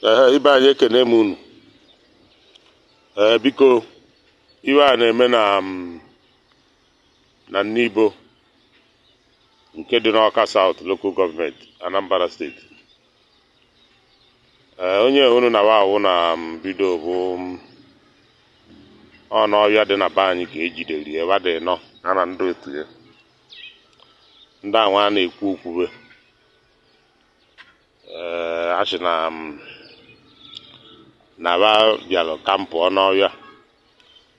Ee, ibe anyị, ekene m unu. Ee, biko, iwe a na-eme na Nnibo nke dị n'Ọka South Local Government, Anambra State. Ee, onye unu na wa awụ na bido bụ ọ n'ọhịa dị na be anyị ka ejidere ya ebe dị nọ ha na ndị otu ya, ndị ahụ a na-ekwu okwube. Ee, a sị na ba bịara ka m pụọ n'ọhịa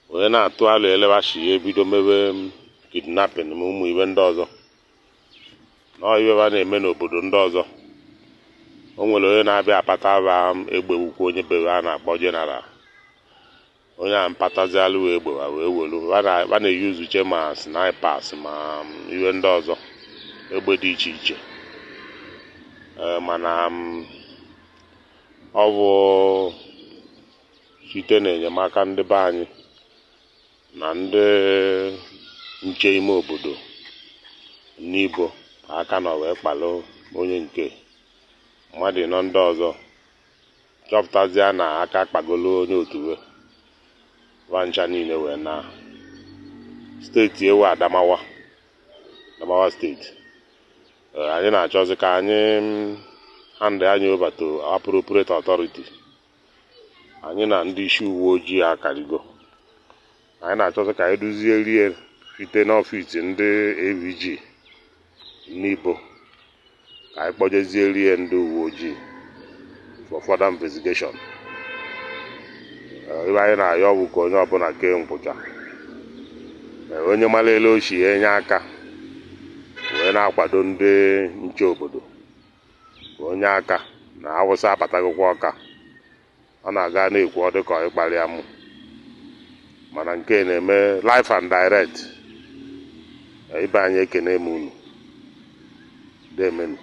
wee na-atụ alụ elebashi ya, ebido mebe kidnapping ma ụmụ ibe ndị ọzọ na ibe ba na-eme n'obodo ndị ọzọ. O nwere onye na-abịa apata ba egbe wukwu, onye bebe a na-akpọ General, onye a mpatazialụ wee egbe wa wee welu ba na-eyuzuche ma snipers ma iwe ndị ọzọ, egbe dị iche iche. Ee, mana ọ bụ site n'enyemaka ndị be anyị na ndị nche ime obodo Nnibo aka nọ wee kpalụ onye nke mmadụ nọ ndị ọzọ chọpụtazie na aka kpagolo onye otu we ncha niile wee na steeti ewu Adamawa, Adamawa State. Ee, anyị na-achọzi ka anyị hand anyị over to appropriate authority. Anyị na ndị isi uwe ojii akarigo. Anyị na-achọzi ka anyị duzie rie site n'ọfịs ndị AVG Nnibo, ka anyị kpọjezie rie ndị uwe ojii for further investigation. Ee, ibe anyị na-ayọ bụ ka onye ọbụla kee nkwụcha. Ee, onye mara ele ochi ya enye aka wee na-akwado ndị nche obodo, ka onye aka na Awụsa abatagokwa Ọka. Ọ na-aga na-ekwu, ọ dịka ịkparị amụ, mana nke na-eme live and direct. Ibe anyị, ekene m unu, demenu.